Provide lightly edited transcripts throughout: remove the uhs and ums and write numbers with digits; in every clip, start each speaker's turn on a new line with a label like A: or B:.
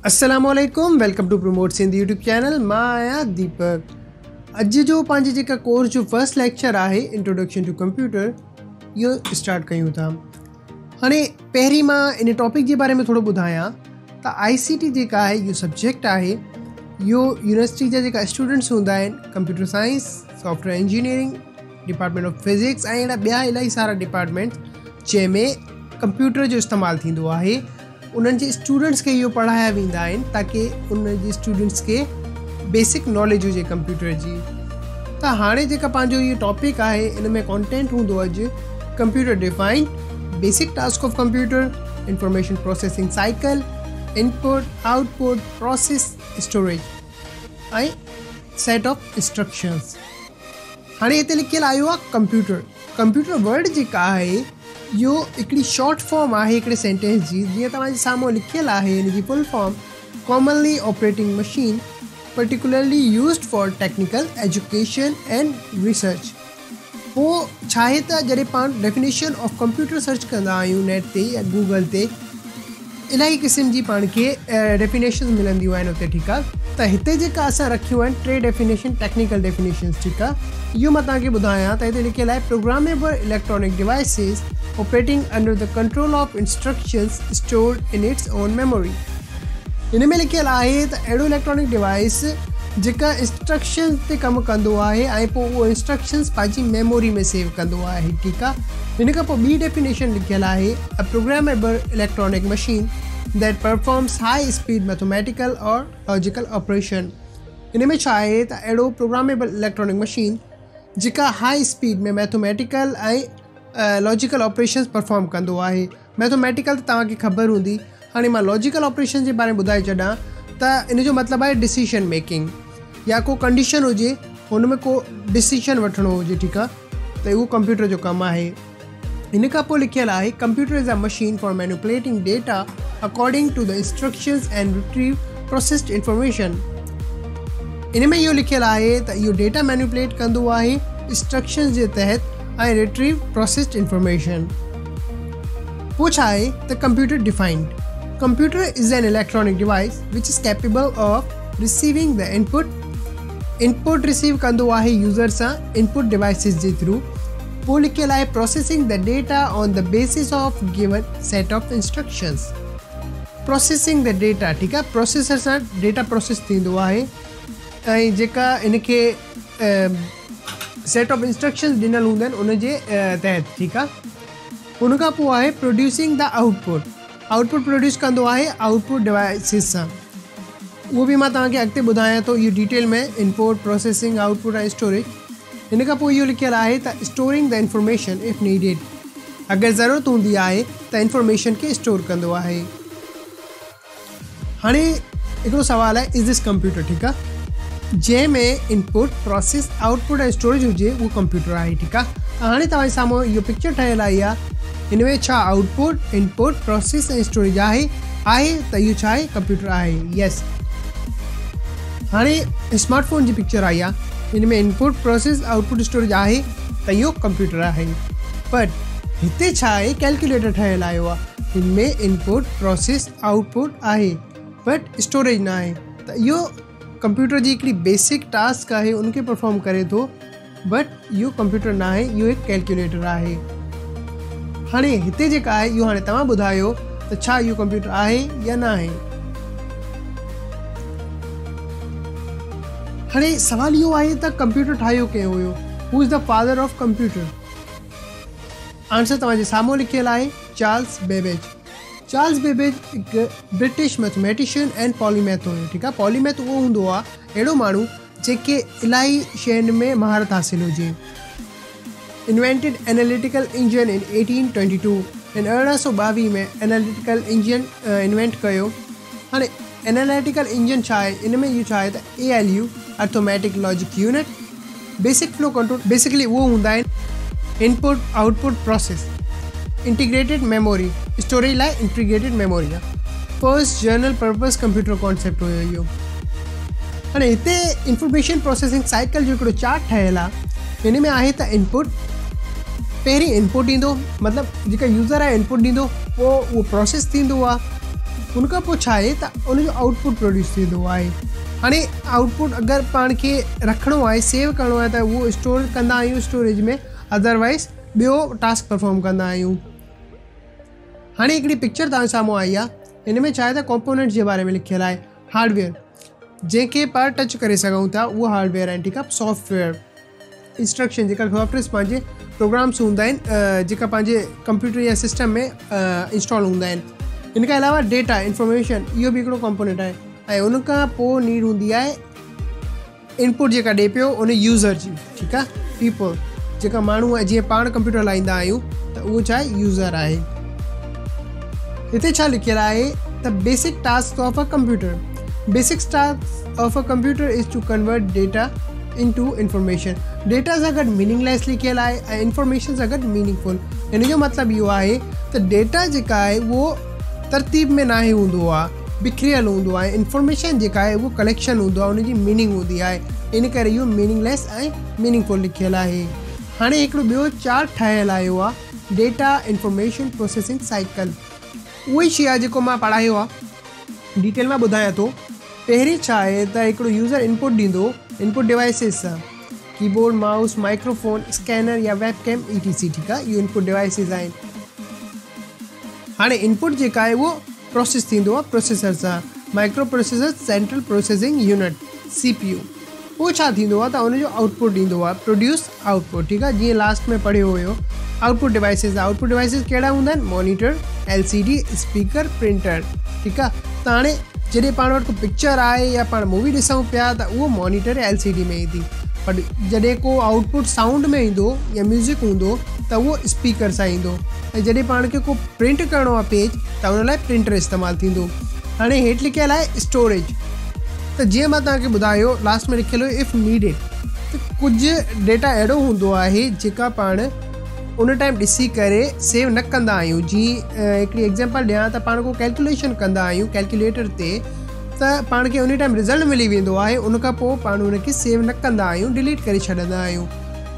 A: السلام عليڪم welcome to promote Sindh YouTube channel مان آهيان ديپڪ اڄ جو پنهنجي جيڪا ڪورس جو فرسٽ ليڪچر آهي انٽروڊڪشن ٽو ڪمپيوٽر اهو اسٽارٽ ڪيون ٿا هاڻي پهرين مان ان ٽاپڪ جي باري ۾ ٿورو ٻڌايان ته آئي سي ٽي جيڪا آهي اهو سبجيڪٽ آهي اهو يونيورسٽي جا جيڪا اسٽوڊنٽس هوندا آهن computer science software engineering department of physics ۽ اهڙا ٻيا الاهي سارا ڊپارٽمينٽ جنهن ۾ ڪمپيوٽر جو استعمال ٿيندو آهي انهن جي اسٽوڊنٽس کي اهو پڙهايا ويندا آهن تاڪي ان جي اسٽوڊنٽس کي بيسڪ ناليج هجي ڪمپيوٽر جي ته هاڻي جيڪا پنهنجو اهو ٽاپڪ آهي ان ۾ ڪانٽينٽ هوندو اڄ computer defined basic task of computer information processing cycle input output process storage ۽ set of instructions هاڻي هتي لکيل آيو آهي ڪمپيوٽر ڪمپيوٽر ورڊ جيڪا آهي اهو هڪڙي شارٽ فارم آهي هڪڙي سينٽينس جي جيئن توهان جي سامهون لکيل آهي ان جي full form commonly operating machine particularly used for technical education and research پوء ڇا آهي ته جڏهن پاڻ ڊيفينيشن آف ڪمپيوٽر سرچ ڪندا آهيون نيٽ تي يا گوگل تي الاهي قسم جي پاڻ کي ڊيفينيشنز ملنديون آهن اتي ٺيڪ آهي ته هتي جيڪا اسان رکيون آهن ٽي ڊيفينيشن ٽيڪنيڪل ڊيفينيشنز ٺيڪ آهي اهو مان توهان کي ٻڌايان ته هتي لکيل آهي programmable electronic devices operating under the control of instructions stored in its own memory ان ۾ لکيل آهي ته اهڙو اليڪٽرانڪ ڊوائيس جيڪا انسٽرڪشنز تي ڪم ڪندو آهي ۽ پوء اهو انسٽرڪشنز پنهنجي ميموري ۾ سيو ڪندو آهي ٺيڪ آهي ان کان پوء ٻي ڊيفينيشن لکيل آهي a programmable electronic machine that performs high speed mathematical or logical operation ان ۾ ڇا آهي ته اهڙو پروگراميبل اليڪٽرانڪ مشين جيڪا high speed ۾ mathematical ۽ logical operations perform ڪندو آهي ميٿميٽيڪل ته توهان کي خبر هوندي هاڻي مان لاجيڪل آپريشن جي باري ۾ ٻڌائي ڇڏان ته ان جو مطلب آهي ڊسيشن ميڪنگ يا ڪو ڪنڊيشن هجي هن ۾ ڪو ڊسيشن وٺڻو هجي ٺيڪ آهي ته اهو ڪمپيوٽر جو ڪم آهي ان کان پوء لکيل آهي computer is a machine for manipulating data according to the instructions and retrieve processed information ان ۾ اهو لکيل آهي ته اهو ڊيٽا مينيپوليٽ ڪندو آهي انسٽرڪشنز جي تحت ۽ ريٽريو پروسيسڊ انفارميشن. پوء ڇا آهي ته computer defined computer is an electronic device which is capable of receiving the input input receive ڪندو آهي يوزر سان انپٽ ڊوائيسز جي ٿرو پوء لکيل آهي processing the data on the basis of given set of instructions processing the data ٺيڪ آهي processor سان ڊيٽا پروسيس ٿيندو آهي ۽ جيڪا ان کي سيٽ آف انسٽرڪشنز ڏنل هوندا آهن ان جي تحت ٺيڪ آهي ان کان پوء آهي producing the output output produce ڪندو آهي آئوٽ پٽ ڊوائسز سان اهو به مان توهان کي اڳتي ٻڌايان ٿو اهو ڊيٽيل ۾ انپوٽ پروسيسنگ آئوٽ پٽ ۽ اسٽوريج ان کان پوء اهو لکيل آهي ته storing the information if needed اگر ضرورت هوندي آهي ته انفارميشن کي اسٽور ڪندو آهي هاڻي هڪڙو سوال آهي از this computer ٺيڪ آ جنهن ۾ انپوٽ پروسيس آئوٽ پٽ ۽ اسٽوريج هجي اهو ڪمپيوٽر آهي ٺيڪ آ ته هاڻي توهان جي سامهون اهو پڪچر ٺهيل آئي آ هن ۾ ڇا آئوٽ پٽ انپوٽ پروسيس ۽ اسٽوريج آهي آهي ته اهو ڇا آهي ڪمپيوٽر آهي يس هاڻي اسمارٽ فون جي پڪچر آئي آ هن ۾ انپوٽ پروسيس آئوٽ پٽ اسٽوريج آهي ته اهو ڪمپيوٽر آهي بٽ هتي ڇا آهي ڪيلڪيوليٽر ٺهيل آيو آ هن ۾ انپوٽ پروسيس آئوٽ پٽ آهي بٽ اسٽوريج نه آهي ته اهو ڪمپيوٽر جي هڪڙي بيسڪ ٽاسڪ آهي ان کي پرفارم ڪري ٿو بٽ اهو ڪمپيوٽر نه آهي اهو هڪ ڪيلڪيوليٽر آهي هاڻي هتي جيڪا آهي اهو هاڻي توهان ٻڌايو ته ڇا اهو ڪمپيوٽر آهي يا نه آهي هاڻي سوال اهو آهي ته ڪمپيوٽر ٺاهيو ڪنهن هيو who is the father of computer answer توهان جي سامهون لکيل آهي چارلس بيبيج چارلس بيبيج هڪ برٽش ميٿميٽيشن ۽ پولي ميٿ هيو ٺيڪ آهي پولي ميٿ اهو هوندو آهي اهڙو ماڻهو جنهن کي الاهي شين ۾ مهارت حاصل هجي انوينٽيڊ ايناليٽيڪل انجن ان 1822 هن 1822 ۾ ايناليٽيڪل انجن انوينٽ ڪيو هاڻي ايناليٽيڪل انجن ڇا آهي ان ۾ اهو ڇا آهي ته A L U arithmetic logic unit basic flow control basically اهو هوندا آهن input output process integrated memory storage لاء انٽيگريٽيڊ ميموري آهي first general purpose computer concept هيو اهو هاڻي هتي انفارميشن پروسيسنگ سائيڪل جو هڪڙو چارٽ ٺهيل آهي هن ۾ آهي ته انپوٽ पहिरीं इनपुट ईंदो, मतिलबु जेका यूज़र आहे इनपुट ॾींदो, पोइ उहो प्रोसेस थींदो आहे, उनखां पोइ छा आहे त उनजो आउटपुट प्रोड्यूस थींदो आहे। हाणे आउटपुट अगरि पाण खे रखिणो आहे, सेव करिणो आहे त उहो स्टोर कंदा आहियूं स्टोरेज में, अदरवाइज़ ॿियो टास्क परफॉर्म कंदा आहियूं। हाणे हिकिड़ी पिक्चर तव्हांजे साम्हूं आई आहे, हिन में छा आहे त कंपोनेंट्स जे बारे में लिखियलु आहे। हार्डवेयर जंहिंखे पाण टच करे सघूं था उहो हार्डवेयर आहिनि, ठीकु आहे। सॉफ्टवेयर इंस्ट्रक्शन जेका सॉफ्टवेयर पंहिंजे प्रोग्राम्स हूंदा आहिनि जेका पंहिंजे कंप्यूटर या सिस्टम में इंस्टॉल हूंदा आहिनि। इन खां अलावा डेटा इंफॉर्मेशन इहो बि हिकिड़ो कंपोनेंट आहे। ऐं उन खां पोइ नीड हूंदी आहे इनपुट जेका ॾिए पियो उन यूज़र जी, ठीकु आहे। पीपल जेका माण्हू आहे, जीअं पाण कंप्यूटर हलाईंदा आहियूं त उहो छा आहे यूज़र आहे। हिते छा लिखियलु आहे त basic task of a computer. Basic task of a computer is to convert data into information. Data सां गॾु मीनिंगलेस लिखियलु आहे ऐं इंफॉर्मेशन सां गॾु मीनिंगफुल। हिन जो मतिलबु इहो आहे त डेटा जेका आहे उहो तरतीब में नाहे हूंदो आहे, बिखरियल हूंदो आहे। इंफॉर्मेशन जेका आहे उहो कलेक्शन हूंदो आहे, उनजी मीनिंग हूंदी आहे। इन करे इहो मीनिंगलेस ऐं मीनिंगफुल लिखियलु आहे। हाणे हिकिड़ो ॿियो चार्ट ठाहियल आयो आहे डेटा इंफॉर्मेशन प्रोसेसिंग साइकिल। उहा ई शइ आहे जेको मां पढ़ायो आहे, डिटेल मां ॿुधायां थो। पहिरीं छा आहे त हिकिड़ो यूज़र इनपुट ॾींदो इनपुट डिवाइसिस सां, कीबोर्ड, माउस, माइक्रोफोन, स्कैनर या वेब कैम etc, ठीकु आहे। इहो इनपुट डिवाइसिस आहिनि। हाणे इनपुट जेका आहे उहो प्रोसेस थींदो आहे प्रोसेसर सां, micro processor central processing unit CPU। पोइ छा थींदो आहे त उनजो आउटपुट ॾींदो आहे, प्रोड्यूस आउटपुट, ठीकु आहे। जीअं लास्ट में पढ़ियो हुयो आउटपुट डिवाइसिस। आउटपुट डिवाइसिस कहिड़ा हूंदा आहिनि? मॉनिटर, LCD, speaker, printer, ठीकु आहे। त हाणे जॾहिं पाण वटि को पिक्चर आहे या पाण मूवी ॾिसूं पिया त उहो मॉनिटर या LCD में ईंदी, पर जॾहिं को आउटपुट साउंड में ईंदो या म्यूज़िक हूंदो त उहो स्पीकर सां ईंदो। ऐं जॾहिं पाण खे को प्रिंट करिणो आहे पेज त उन लाइ प्रिंटर इस्तेमालु थींदो। हाणे हेठि लिखियलु आहे स्टोरेज, त जीअं मां तव्हांखे ॿुधायो लास्ट में लिखियलु हुयो if needed, त कुझु डेटा अहिड़ो हूंदो आहे जेका पाण उन टाइम ॾिसी करे सेव न कंदा आहियूं। जीअं हिकिड़ी एग्जांपल ॾियां त पाण को कैलकुलेशन कंदा आहियूं कैलकुलेटर ते त पाण खे उन टाइम रिज़ल्ट मिली वेंदो आहे, उन खां पोइ पाण उनखे सेव न कंदा आहियूं, डिलीट करे छॾंदा आहियूं।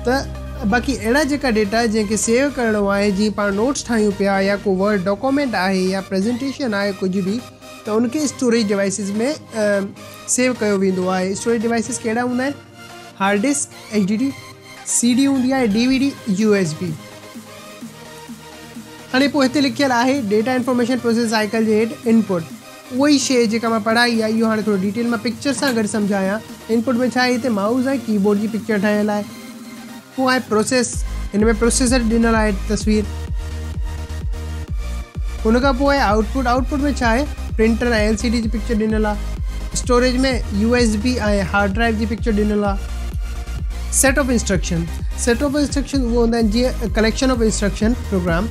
A: त बाक़ी अहिड़ा जेका डेटा जंहिंखे सेव करिणो आहे, जीअं पाण नोट्स ठाहियूं पिया या को वर्ड डॉक्यूमेंट आहे या प्रेजेंटेशन आहे कुझु बि, त उनखे स्टोरेज डिवाइसिस में सेव कयो वेंदो आहे। स्टोरेज डिवाइसिस कहिड़ा हूंदा आहिनि? हार्ड डिस्क, HDD, CD हूंदी आहे, DVD, USB। हाणे पोइ हिते लिखियलु आहे डेटा इंफॉर्मेशन प्रोसेस साइकिल जे हेठि इनपुट, उहा ई शइ जेका मां पढ़ाई आहे। इहो हाणे थोरो डिटेल मां पिक्चर सां गॾु सम्झायां। इनपुट में छा आहे? हिते माउस ऐं कीबोर्ड जी पिक्चर ठाहियल आहे। पोइ आहे प्रोसेस, हिन में प्रोसेसर ॾिनल आहे तस्वीर। उन खां पोइ आहे आउटपुट, आउटपुट में छा आहे? प्रिंटर ऐं LCD जी पिक्चर ॾिनल आहे। स्टोरेज में USB ऐं हार्ड ड्राइव जी पिक्चर ॾिनल आहे। Set of instruction, set of instruction उहो हूंदा आहिनि जीअं कलेक्शन ऑफ इंस्ट्रक्शन प्रोग्राम,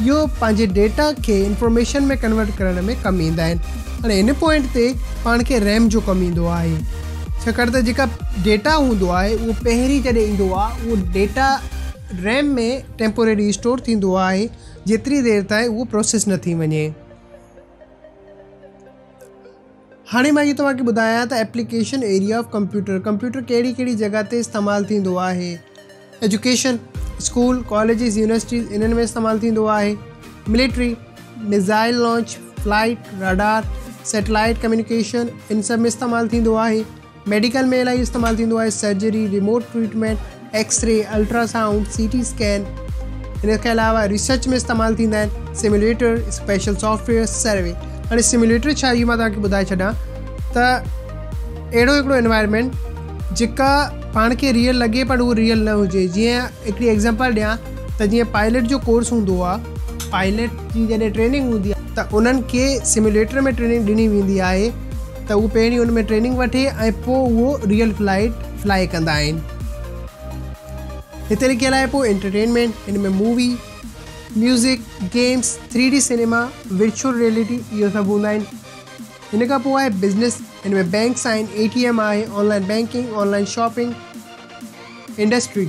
A: इहो पंहिंजे डेटा खे इंफॉर्मेशन में कन्वर्ट करण में कमु ईंदा आहिनि। हाणे हिन पॉइंट ते पाण खे रैम जो कमु ईंदो आहे, छाकाणि त जेका डेटा हूंदो आहे उहो पहिरीं जॾहिं ईंदो आहे उहो डेटा रैम में टेम्पोररी स्टोर थींदो आहे जेतिरी देरि ताईं उहो प्रोसेस न थी वञे। हाणे मां इहो तव्हांखे ॿुधायां त application area of computer, computer कहिड़ी कहिड़ी जॻह ते इस्तेमालु थींदो आहे। एजुकेशन, स्कूल, कॉलेजिस, यूनिवर्सिटीज़ इन्हनि में इस्तेमालु थींदो आहे। Military, missile launch, flight, radar, satellite communication इन सभ में इस्तेमालु थींदो आहे। मेडिकल में इलाही इस्तेमालु थींदो आहे, surgery, remote treatment, x-ray, ultrasound, CT scan. इन खां अलावा रिसर्च में इस्तेमालु थींदा आहिनि, सिमुलेटर, स्पेशल सॉफ्टवेयर, सर्वे। हाणे सिमुलेटर छा इहो मां तव्हांखे ॿुधाए छॾियां त अहिड़ो हिकिड़ो एनवायरनमेंट जेका पाण खे रियल लॻे पर उहो रियल न हुजे। जीअं हिकिड़ी एग्जांपल ॾियां त जीअं पायलट जो कोर्स हूंदो आहे, पायलट जी जॾहिं ट्रेनिंग हूंदी आहे त उन्हनि खे सिमुलेटर में ट्रेनिंग ॾिनी वेंदी आहे त उहो पहिरीं उन में ट्रेनिंग वठे ऐं पोइ उहो रियल फ्लाइट फ्लाई कंदा आहिनि। हिते लिखियलु आहे पोइ एंटरटेनमेंट, हिन में movie, music, games, 3D cinema, virtual reality इहो सभु हूंदा आहिनि। हिन खां पोइ आहे बिज़नेस, हिन में बैंक्स आहिनि, ATM आहे, online banking, online shopping. Industry,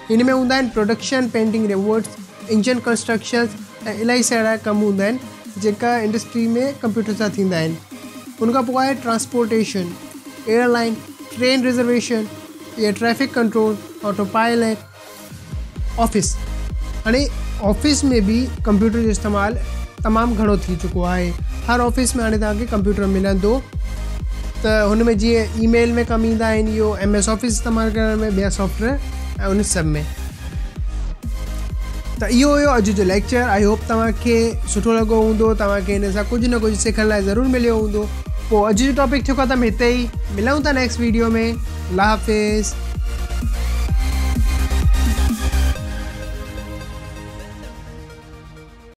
A: हिन में हूंदा आहिनि production, painting, robots, engine construction ऐं इलाही अहिड़ा कमु हूंदा आहिनि जेका इंडस्ट्री में कंप्यूटर सां थींदा आहिनि। उन खां पोइ आहे ट्रांसपोर्टेशन, एयरलाइन, ट्रेन रिज़र्वेशन या traffic control, auto pilot. Office, هاڻي آفيس ۾ به ڪمپيوٽر جو استعمال تمام گهڻو ٿي چڪو آهي. هر آفيس ۾ هاڻي توهان کي ڪمپيوٽر ملندو ته هن ۾ جيئن اي ميل ۾ ڪم ايندا آهن اهو ايم ايس آفيس استعمال ڪرڻ ۾ ٻيا سافٽويئر ۽ ان سڀ ۾. ته اهو هيو اڄ جو ليڪچر. I hope توهان کي سٺو لڳو هوندو، توهان کي هن سان ڪجهه نه ڪجهه سکڻ لاء ضرور مليو هوندو. پوء اڄ جو ٽاپڪ ٿيو ختم هتي ئي. ملون ٿا نيڪسٽ ويڊيو ۾. الله حافظ.